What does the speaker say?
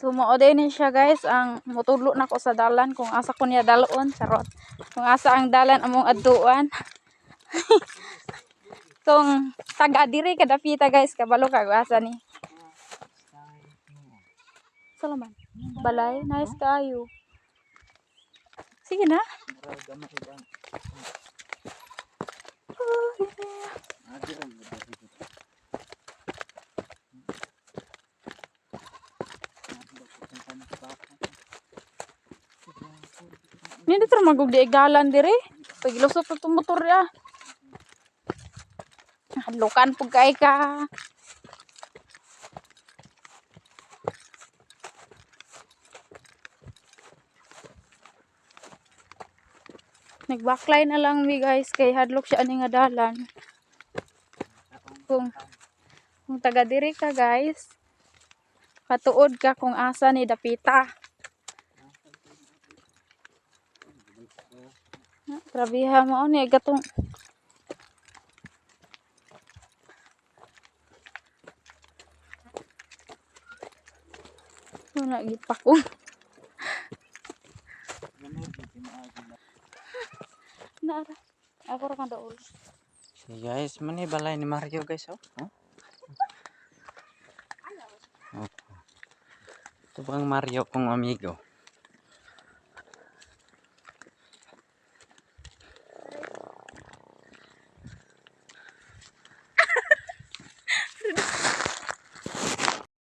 So mao din ni siya, guys, ang mutudlo nako sa dalan kung asa ko niya dalon, charot. Kung asa ang dalan among adtuan. Kung taga diri kadapita, guys, kabalo ka kung asa ni. Salaman. Balay, nice kaayo. Sige na. Murag gamay ba? Oh, yeah. Ah, di ra mo diri. Nindot ra magug di dalan dire. Paglusot na itong motor ya. Hadlokan pug kay ka. Nagbaklay na lang mi, guys, kay hadlok siya ani nga dalan. Kung taga diri ka, guys, katuod ka kung asa ni dapita. Ah, grabe ha, mao ni gatong. Wala gipakong. Gamay di maagi ba. Naara. Ako ra kang daol. Si guys, mani balay ni Mario, guys, oh. Oh. Oh. Ito ba ang Mario kong amigo?